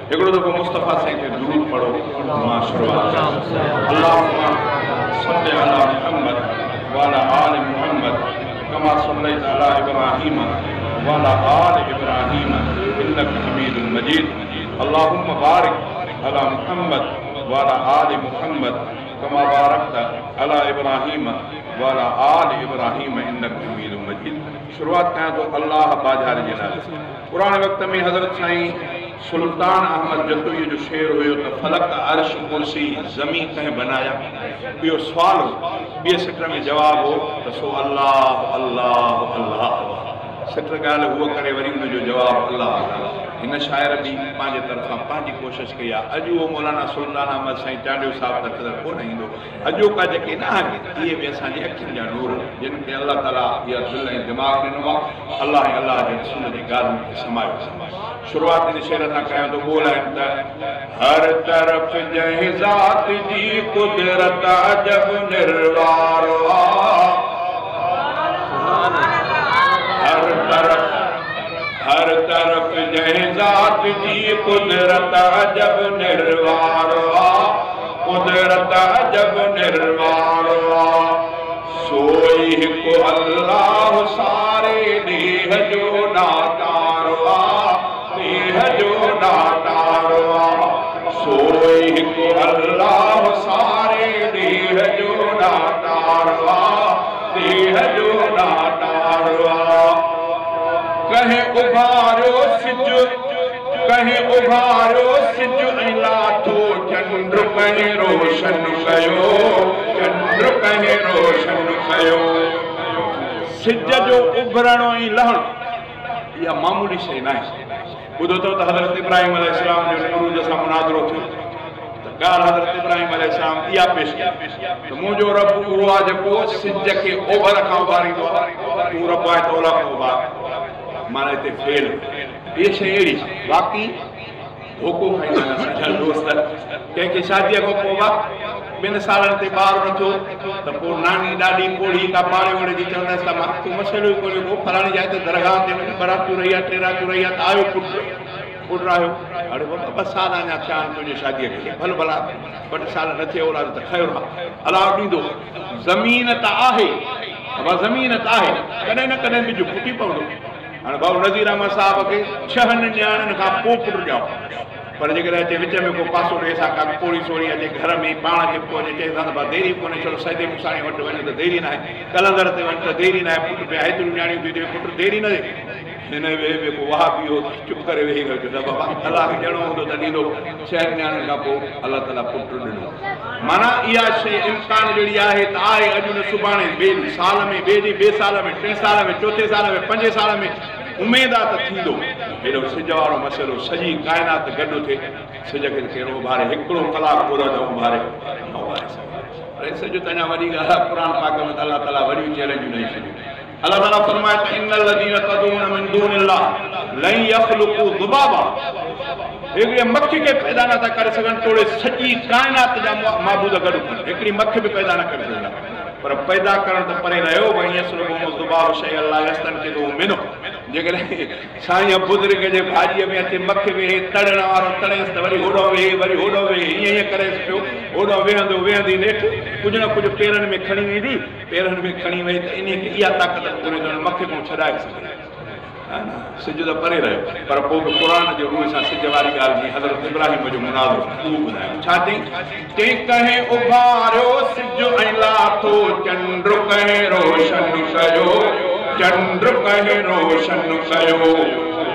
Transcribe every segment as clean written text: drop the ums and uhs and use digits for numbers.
हिकिड़ो दफ़ो मुस्तफ़ा साईं ते दुरूद पढ़ो मां शुरुआत कयां। अल्लाहुम्मा सल्लि अला मुहम्मद व अला आलि मुहम्मद कमा सल्लैत अला इब्राहीम व अला आलि इब्राहीम इन्नका हमीदुम मजीद। अल्लाहुम्मा बारिक अला मुहम्मद व अला आलि मुहम्मद कमा बारकत अला इब्राहीम व अला आलि इब्राहीम इन्नका हमीदुम मजीद। शुरुआत कयां थो अल्लाह बाज़ार जे नाले सां। पुराणे वक़्त में हज़रत साईं सुल्तान अहमद जतोई जो शेर हुयो त फलक अर्श कुर्सी ज़मीन कंहिं बनाया, इहो सुवाल हो। ॿिए सिट में जवाब हो त सो अल्लाह अल्लाह अल्लाह। सिट ॻाल्हि उहो करे वरी उनजो जवाब अल्लाह। हिन शाइर बि पंहिंजे तरफ़ां पंहिंजी कोशिशि कई आहे। अॼु उहो मौलाना सुल्तान अहमद साईं चांडियो साहिबु त ख़बर कोन ईंदो। अॼोका जेके न आहिनि इहे बि असांजे अखियुनि जा नूर, जिन खे अल्लाह ताला इहा दिलि ऐं दिमाग़ ॾिनो आहे। अल्लाह ऐं अल्लाह जे रसूल जी ॻाल्हियुनि खे समायो। शुरुआत हिन शेर सां कयां थो। ॿोल आहिनि त हर तरफ़ जंहिं ज़ात जी कुदरत अजब निरवारो आहे। हर तरफ़ जंहिं ज़ात जी कुदरत अजब निरवारो आहे, कुदरत अजब निरवारो आहे। सोई हिकु अल्लाह सारे ॾींहं जो दातारो आहे, ॾींहं जो दातारो आहे। सोई हिकु अल्लाह सारे ॾींहं जो दातारो आहे, ॾींहं जो दातारो आहे। कंहिं उभारियो सिज, कंहिं उभारियो सिज ऐं लाथो चंड, कंहिं रोशन कयो चंड, कंहिं रोशन कयो। सिज जो उभरणु ऐं लहणु इहा मामूली शइ न आहे। ॿुधो अथव त हज़रत इब्राहिम अलैहिस्सलाम जो नमरूद सां मुनाज़रो थियो त ॻाल्हि हज़रत इब्राहिम अलैहिस्सलाम इहा पेश कई त मुंहिंजो रब उहो आहे जेको सिज खे ओभर खां उभारींदो आहे, तूं रब आहे त ओला खां उभार। माना हिते फेल इहा शइ अहिड़ी बाक़ी धोखो खाईंदा आहिनि असांजा दोस्त। कंहिंखे शादीअ खां पोइ ॿिनि सालनि ते ॿार न थियो त पोइ नानी ॾाॾी पोड़ी का पाड़े ओड़े जी चवंदसि त मां को मसइलो ई कोन्हे को, फलाणी जाइ ते दरगाह ते वञ, ॿ रातियूं रही आहे, टे रातियूं रही आहे त आयो पुटु, पुटु आयो। अड़े बाबा ॿ साल अञा थिया आहिनि तुंहिंजी शादीअ खे, भले भला ॿ टे साल न थिए औलाद त ख़ैर आहे, अलाह ॾींदो। ज़मीन त आहे बाबा, ज़मीन त आहे, कॾहिं न कॾहिं ॿिज फुटी पवंदो। हाणे भाऊ नज़ीर अहमद साहिब खे 6 नियाणियुनि खां पोइ पुटु ॼाओ, पर जेकॾहिं अचे विच में को पासो ॾिए सां का पोड़ी सोड़ी अचे घर में पाण खे पोइ अचे चए त भाउ देरी कोन्हे, छो सैदे मुसाणी वटि वञ त देरी न आहे, कलंदर ते वञ त देरी न आहे, पुटु पिया हेतिरियूं नियाणियूं थी थिए, पुटु देरी न थिए। हिन वे को वाह बि हो चुप करे वेही रहियो। चयो त बाबा अल्लाह खे ॾियणो हूंदो त ॾींदो। 6 नियाणियुनि खां पोइ अल्लाह ताला पुटु ॾिनो। माना इहा शइ इम्कान जहिड़ी आहे त आहे, अॼु न सुभाणे, ॿिए साल में, ॿिए ॾींहुं ॿिए साल में, टे साल में, चोथे साल में, पंजे साल में उमेद आहे त थींदो। हेॾो सिज वारो मसइलो सॼी काइनात गॾु थिए, सिज खे केरु उभारे? हिकिड़ो कलाकु पूरो त उभारे न उभारे सघे। पर सिज त अञा वॾी ॻाल्हि आहे। क़ुर पाक में त अल्लाह ताला वॾियूं चैलेंजूं ॾेई छॾियूं। अल्लाह ताला फरमाए त इन्नल-लज़ीना तदऊन मिन दूनिल्लाह लन यख़लुक़ू ज़ुबाबा, हिकिड़ी मखी खे पैदा नथा करे सघनि, तोड़े सॼी काइनात जा माबूद गॾु कनि, हिकिड़ी मखी बि पैदा न करे सघंदा। पर पैदा करणु त परे रहियो, वई यसलुबुहुम ज़ुबाबु शैअन ला यस्तनक़िज़ूहु मिन्हु। जेकॾहिं साईं बुज़ुर्ग जे भाॼीअ में अचे मखी वेहे, तड़ण वारो तड़ेसि त वरी होॾो वेहे, वरी होॾो वेहे, ईअं ईअं करेसि पियो, होॾो वेहंदो वेहंदी नेठि कुझु न कुझु पेरनि में खणी वेंदी, पेरनि में खणी वई त इन खे इहा ताक़त कोन्हे त मखी खां छॾाए सघे। सिज त परे रहियो, पर पोइ बि क़ुर जे रूह सां सिज वारी ॻाल्हि जीअं हज़रत इब्राहिम जो मुनाज़रो उहो ॿुधायो। छा चई? चई कंहिं उभारियो सिज ऐं लाथो चंड, कंहिं रोशन कयो चंड, कंहिं रोशन कयो।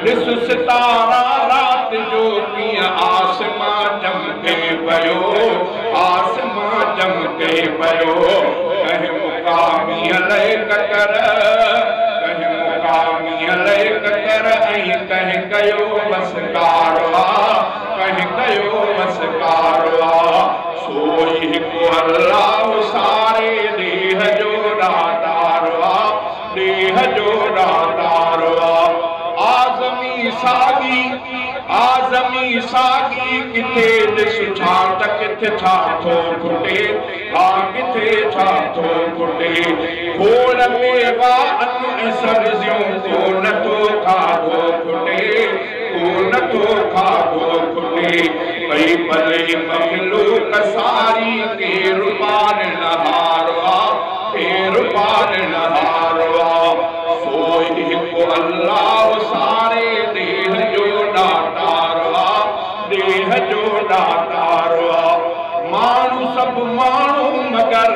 ॾिस सितारा राति जो कीअं आसमां चमके पियो, आसमां चमके पियो। कंहिं मुक़ामीअ लाइ ककर, कंहिं मुक़ामीअ लाइ ककर ऐं कंहिं कयो वसकारो आहे, कंहिं कयो वसकारो आहे। सोई हिकु अल्लाह सारे ॾींहं जो दातारो आहे, ॾींहं जो दातारो आहे। आज़मी साॻी, आज़मी साॻी किथे ॾिस छा त किथे छा थो फुटे, हा किथे छा थो फुटे। खोड़ मेवा अन ऐं सब्ज़ियूं को नथो खाधो फुटे, को नथो खाधो फुटे। आहे। पई पले मखलूक सारी केर पालणहार आ, केर पालणहार आ। सोई हिकु अल्लाह सारे देह जो दातार आ, देह जो दातार आ। माण्हू सभु माण्हू मगर,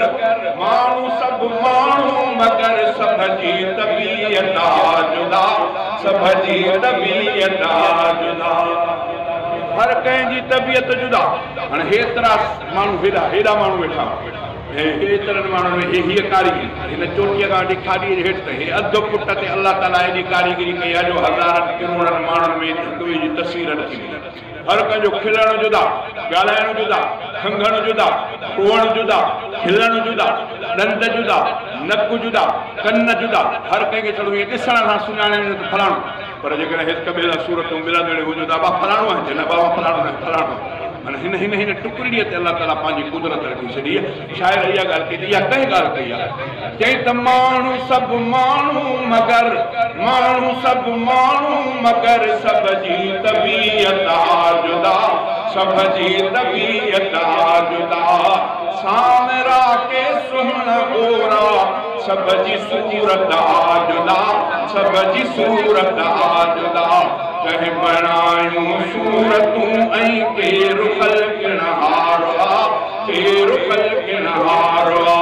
माण्हू सभु माण्हू मगर सभ जी तबीयत जुदा, सभ जी तबीयत जुदा। हर कंहिंजी तबीयत जुदा। हाणे हेतिरा माण्हू हेॾा हेॾा माण्हू वेठा, हेतिरनि माण्हुनि में हीअ कारीगरी हिन चोटीअ खां वठी खाॾीअ जे हेठि ताईं हे अधु फुट ते अलाह ताला एॾी कारीगरी कई आहे जो हज़ारनि करोड़नि माण्हुनि में हिक ॿिए जी तस्वीर नथी मिले। हर कंहिंजो खिलणु जुदा, ॻाल्हाइणु जुदा, खंघणु जुदा, रोअणु जुदा, खिलणु जुदा, ॾंद जुदा, नक जुदा, कन जुदा। हर कंहिंखे छड़ो ईअं ॾिसण सां सुञाणे वञो त फलाणो, पर जेकॾहिं हिक ॿिए सां सूरतूं मिलंदड़ हुजनि त बाबा फलाणो आहे, न बाबा फलाणो न फलाणो। माना हिन हिन हिन टुकड़ीअ ते अलाह ताला पंहिंजी कुदरत रखी छॾी आहे। शाइर इहा ॻाल्हि कई त इहा कंहिं ॻाल्हि कई आहे? चई त माण्हू सभु माण्हू मगर, माण्हू सभु माण्हू मगर सभ जी तबीयत जुदा, सभ जी तबीयत जुदा। सांवरा के सुहिणा गोरा सभ जी सूरत जुदा, सभ जी सूरत जुदा। कंहिं बणायूं सूरतूं ऐं केरु ख़लक़णहार आ, केरु ख़लक़णहार आ।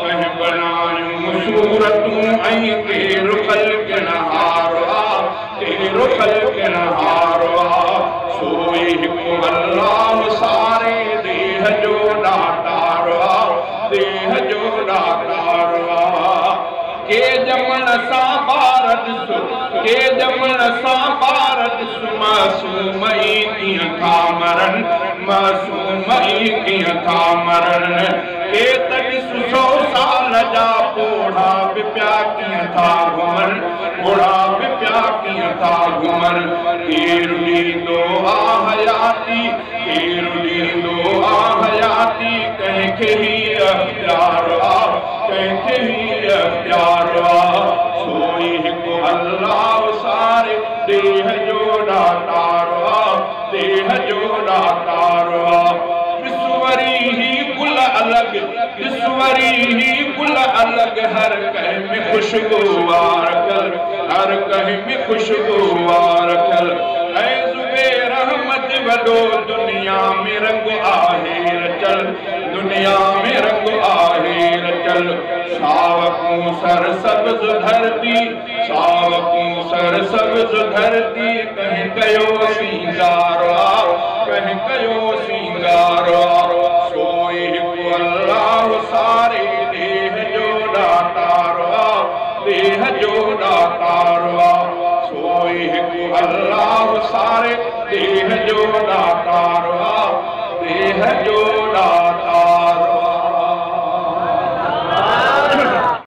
कंहिं बणायूं सूरतूं ऐं केरु ख़लक़णहार आ, केरु ख़लक़णहार आ। सोई हिकु अल्लाह सारे देह जो दातार आ, देह जो दातार आ। के ॼमण सां ॿार ॾिस, के ॼमण सां ॿार ॾिस, मासूम ई कीअं था मरनि, मासूम ई कीअं था मरनि। के त ॾिस 100 साल जा पोड़ा बि पिया कीअं था घुमनि, पोड़ा बि पिया कीअं था घुमनि। केरु ॾींदो आ हयाती, केरु ॾींदो आ हयाती, कंहिंखे ही अख़्तियार आ, कंहिंखे ही अख़्तियार आ। सोई हिकु अल्लाह सारे देह जो दातार आ, देह जो दातार आ। ॾिस वरी ही गुल अलॻि, ॾिस वरी ही गुल अलॻि, हर कंहिं में ख़ुशबू आ रखियल, हर कंहिं में ख़ुशबू आ रखियल। ऐं ज़ुबैर अहमद वॾो दुनिया में रंग आहे रचल, दुनिया में रंग आहे रचल। सावकूं सरसब्ज़ धरती, सावकूं सरसब्ज़ धरती, कंहिं कयो सिंगार आ, कंहिं कयो सिंगार आ। सोई हिकु अल्लाह सारे देह जो दातार आ, देह जो दातार आ। सोई हिकु अल्लाह सारे देह जो दातार आ, देह जो